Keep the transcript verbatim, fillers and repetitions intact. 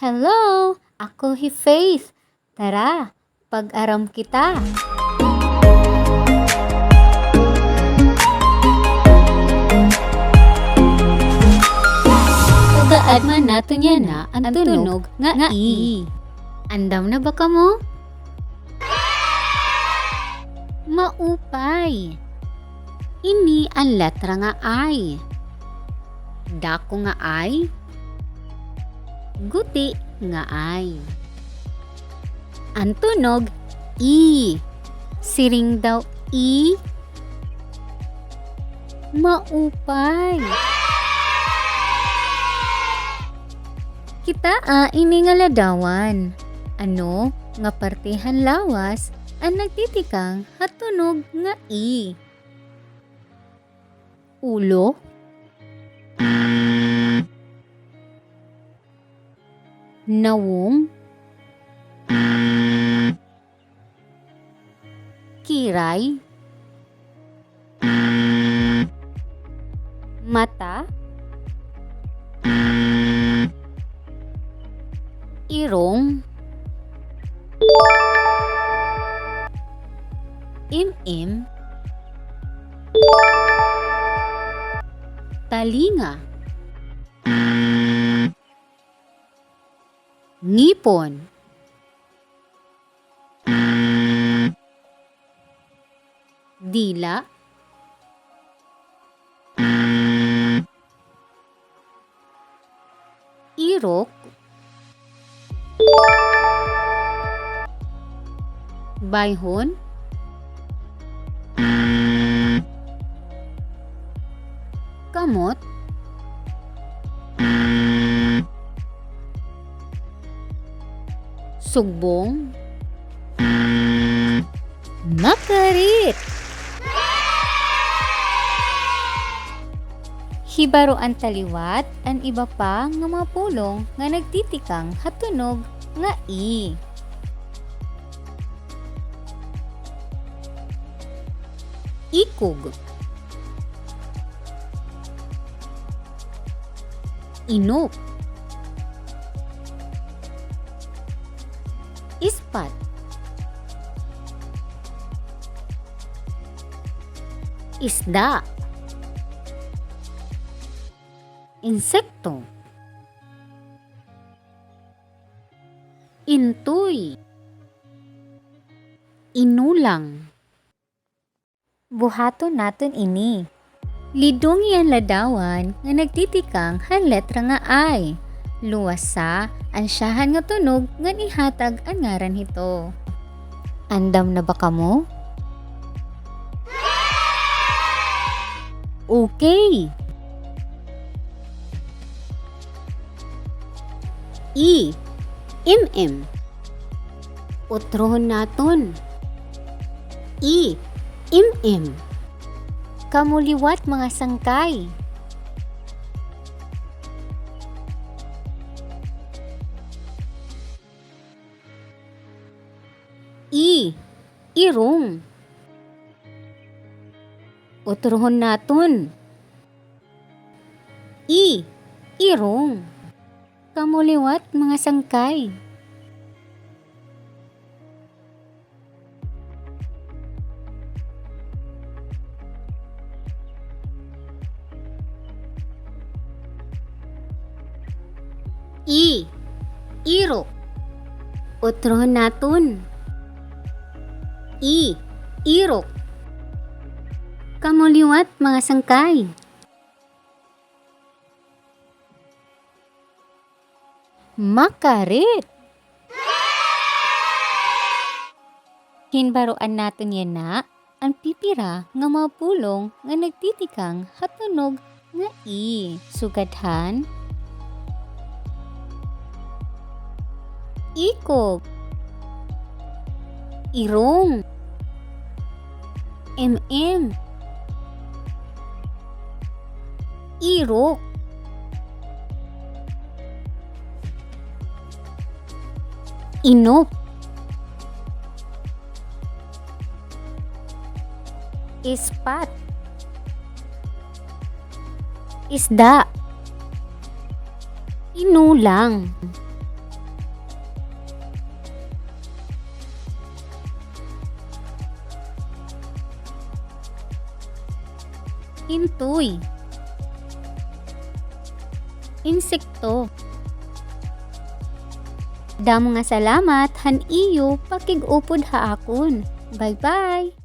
Hello, ako hi Faith. Tara, pag-aram kita. Ugaad man naton yana an tunog nga i. Andam na ba kamo? Maupay. Ini an letra nga I. Dako nga I. Guti nga I. An tunog, i. Siring daw, i. Maupay. Kitaa ini nga ladawan. Ano nga parte han lawas an nagtitikang ha tunog nga i? Ulo. Nawong. Kiray. Mata. Irong. Im-im. Talinga. Ngipon. Dila. Irok. Bayhon. Kamot. Sugbong. Makarit! Hibaroan ta liwat an iba pa nga mga pulong nga nagtitikang ha tunog nga i. Ikog. Inok. Ispat. Isda. Insekto. Intoy. Inulang. Buhaton naton ini. Lidungi an ladawan nga nagtitikang han letra nga I. Luwasa an syahan nga tunog ngan ihatag an ngaran hito. Andam na ba kamo? Okay. I, im-im. Utrohon naton. I, im-im. Kamo liwat, mga sangkay. I, irong. Utrohon naton. I, irong. Kamo liwat, mga sangkay. I, irok. Utrohon naton. I, irok. Kamo liwat, mga sangkay. Makarit! Hinbaroan naton yana an pipira nga mga pulong nga nagtitikang ha tunog nga i. Sugad han ikog, irong, im-im, irok, inok, ispat, isda, inulang, Intoy. Insekto. Damo nga salamat han iyo pakig-upod ha akon. Bye-bye!